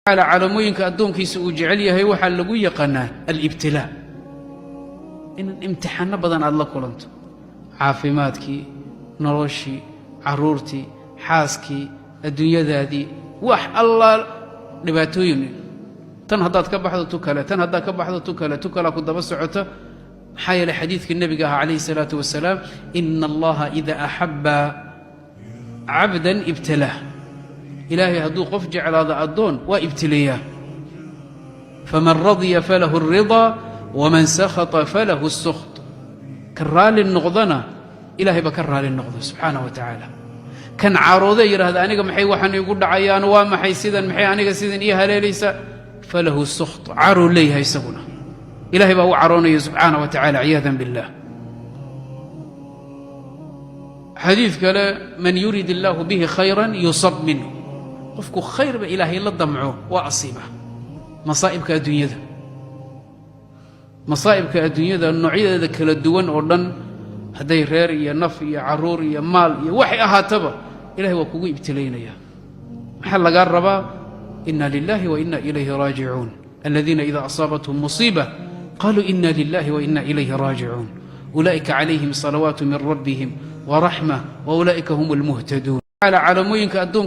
Calaamooyinka addoonkiisa uu jecel yahay waxaa lagu yaqaanaa alibtilaa, in imtixaano badan aad la kulanto, caafimaadkii, noloshii, carruurtii, xaaskii, adduunyadaadii, wax allaa dhibaatooyin. Tan haddaad ka baxdo, tu kale, tan haddaad ka baxdo, tu kale, tu kalea ku daba socota. Maxaa yeeley, xadiidkii nebiga ahaa calayhi salaatu wasalaam: "Ina Allaha ida axabba cabdan ibtalaah." Ilaahay hadduu qof jeclaado, addoon waa ibtileeyaa. "Faman radya falahu alridaa, waman sakhata falahu الsukht." Ka raalli noqdana ilahay baa ka raalli noqdo subxaanah wa tacaala. Kan caroodee yidhahda: "Aniga maxay waxaan iigu dhacayaan? Waa maxay sidan? Maxay aniga sidan ii haleelaysa?" Falahu sukht, caruu leeyahay isaguna, ilahay baa u caroonaya subxaanah wa tacala, ciyaadan billah. Xadiid kale: "Man yurid illaahu bihi khayra yusab minhu." Qofku khayrba ilaahay la damco waa asiiba masaa'ibka adduunyada. Masaa'ibka adduunyada noocyadeeda kala duwan oo dhan, hadday reer iyo naf iyo carruur iyo maal iyo waxay ahaataba, ilahay waa kugu ibtilaynaya. Maxaa lagaa rabaa? "Ina lilahi wa ina ilayhi raajicuun." Aladiina ida asaabathum musiiba qaluu: "Ina lilahi wa ina ilayhi raajicuun." Ulaa'ika calayhim salawaatu min rabbihim waraxma, wa ulaa'ika hum almuhtaduun. Calaamooyinka addoonka.